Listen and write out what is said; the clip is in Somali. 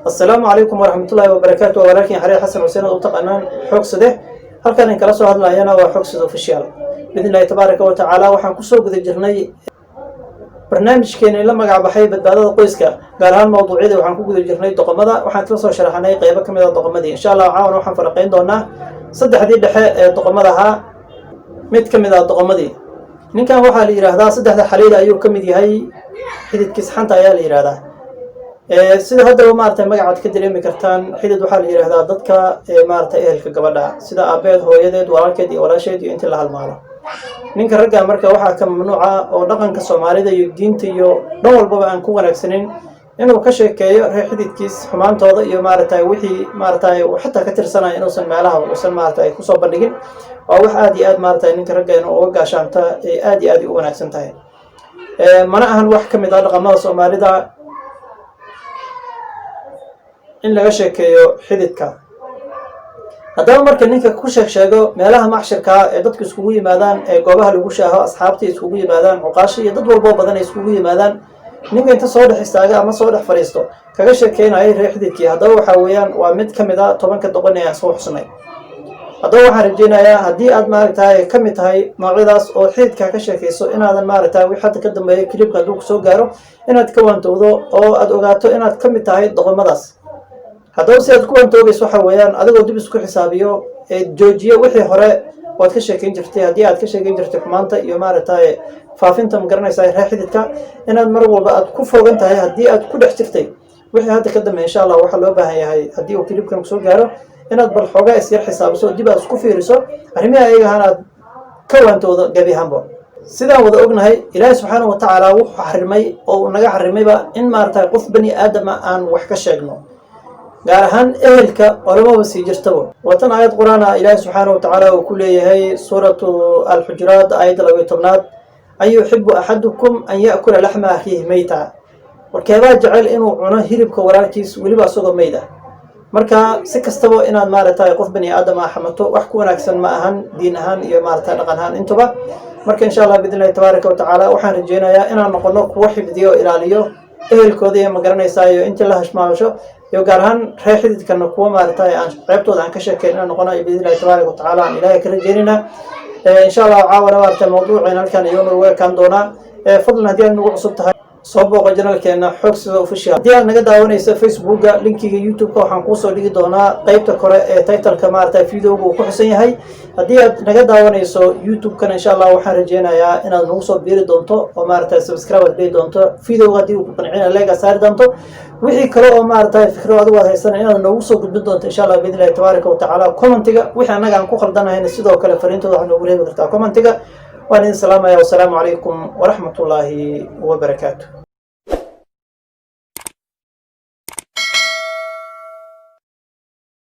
Asalaamu calaykum waraxmatullaahi wabarakaatu. Waa walaalkiin Xariir Xasan Xuseen oo u taqaanaan Xoogsade. Halkan in kala soo hadlayana waa Xoogsade Official. Biidni Illaahi tabaaraka wa tacaala, waxaan kusoo guda jirnay barnaamijkeena la magac baxay Badbaadada Qoyska, gaar ahaan mawduucyada waxaan ku guda jirnay doqomada. Waxaan isla soo sharaxnay qeybo ka mid a doqomadii. Insha Allah caawan waxaan faraqayn doonaa saddexdii dhexe ee doqomada ahaa, mid ka mid ah doqomadii. Ninkan waxaa la yidhaahdaa saddexda xaliila ayuu ka mid yahay, xididkiis xanta ayaa la yidhaahdaa. Sida haddaba maaragtay magacaad ka dareemi kartaan, xidid waxaa la yidhahdaa dadka maaragtay ehelka gabadha, sida aabeed, hooyadeed, walaalkeed iyo walaasheed iyo intii la halmaalo. Ninka ragga marka waxaa ka mamnuuca oo dhaqanka Soomaalida iyo diinta iyo dhan walbaba aan ku wanaagsanin inuu ka sheekeeyo reer xididkiis xumaantooda iyo maaragtay wixii maaragtay uu xataa ka tirsanaya inuusan meelaha uusan maaragtay kusoo bandhigin. Waa wax aad iyo aad maaragtay ninka ragga inuu uga gaashaanta ay aad iyo aad u wanaagsan tahay. Mana ahan wax ka mid ah dhaqamada Soomaalida in laga sheekeeyo xididka. Haddaba marka ninka ku sheeg sheego meelaha macshirkaa ee dadku iskugu yimaadaan, ee goobaha lagu shaaho, asxaabta iskugu yimaadaan, cuqaasha iyo dad walboo badan ay iskugu yimaadaan, ninka inta soo dhex istaaga ama soo dhex fadhiisto kaga sheekeynaya reer xididkii, haddaba waxaa weeyaan waa mid ka mid a 10-ka doqon ee aan soo xusnay. Haddaba waxaan rajeynayaa haddii aad maaragtay ka mid tahay noocyadaas oo xididka ka sheekayso, inaadan maaragtay wix hadda ka dambeeya clipka hadduu kusoo gaaro inaad ka waantowdo oo aad ogaato inaad ka mid tahay doqomadaas. Haddaba si aad ku waantoobayso waxa weeyaan adigoo dib isku xisaabiyo ee joojiyo wixii hore waad ka sheekeyn jirtay. Haddii aad ka sheekeyn jirtay xumaanta iyo maaragtay faafinta, ma garanaysaa, reer xididka, inaad mar walba aad ku fogan tahay haddii aad ku dhex jirtay, wixii hadda ka dambeeya insha Allah waxaa loo baahan yahay, haddii uu clipkan kusoo gaaro, inaad bal xoogaa isyar xisaabiso, dib aad isku fiiriso arrimihi ayaga ahaan, aad ka waantoodo gebi ahaanba. Sidaan wada ognahay, Ilaahay subxaanahu wa tacaala wuxuu xarimay oo uu naga xarimayba in maaragtay qof bani aadama aan wax ka sheegno, gaar ahaan ehelka olamaba sii jirtaba. Waa tan aayad Qur-aan ah Ilaahi subxaanahu wa tacaala uu ku leeyahay, Suuratu Alxujuraat, aayadda 12-aad: "أيحب أحدكم أن يأكل لحم أخيه ميتا." Warkeebaa jecel inuu cuno hilibka walaalkiis, weliba isagoo meyd ah? Marka si kastaba inaad maaragtay qof bani aadam ah xamato wax ku wanaagsan ma ahan, diin ahaan iyo maaragtay dhaqan ahaan intuba. Marka insha Allah biidni Illahi tabaaraka wa tacaala, waxaan rajeynayaa inaan noqono kuwo xifdiyo oo ilaaliyo ehelkooda iyo, magaranaysaa, iyo intii la hashmaasho iyo gaar ahaan reer xididkana kuwo maaragtay aan ceebtooda aan ka sheekeyn inaan noqono biidni Illahi tabaaraka wa tacaala aan Ilaahay ka rajeynaynaa. Insha Allah caawana maaragtay mawduuceen halkan iyo nagu ekaan doonaa. Fadlan, haddii aad nagu cusub tahay, soo booqo channelkeena Xoogsida Official. Haddii aad naga daawanayso Facebooka, linkiga YouTube-ka waxaan kuusoo dhigi doonaa qeybta kore ee titleka maaragtay videoga uu ku xusan yahay. Haddii aad naga daawanayso YouTube-kana, insha Allah waxaan rajeynayaa inaad nagu soo biiri doonto oo maaragtay subscribe aad dhihi doonto, videoga haddii uu ku qancina like saari doonto, wixii kale oo maaragtay fikro adigu aad haysana inaad noogu soo gudbin doonto insha Allah biidni Illahi tabaaraka wa tacaala commentiga. Wixii annaga aan ku qaldanahayna sidoo kale fariintooda waxaad noogu reebi kartaa commentiga. Waan idin salaamaya. Wasalaamu calaykum waraxmat ullaahi wabarakaatu.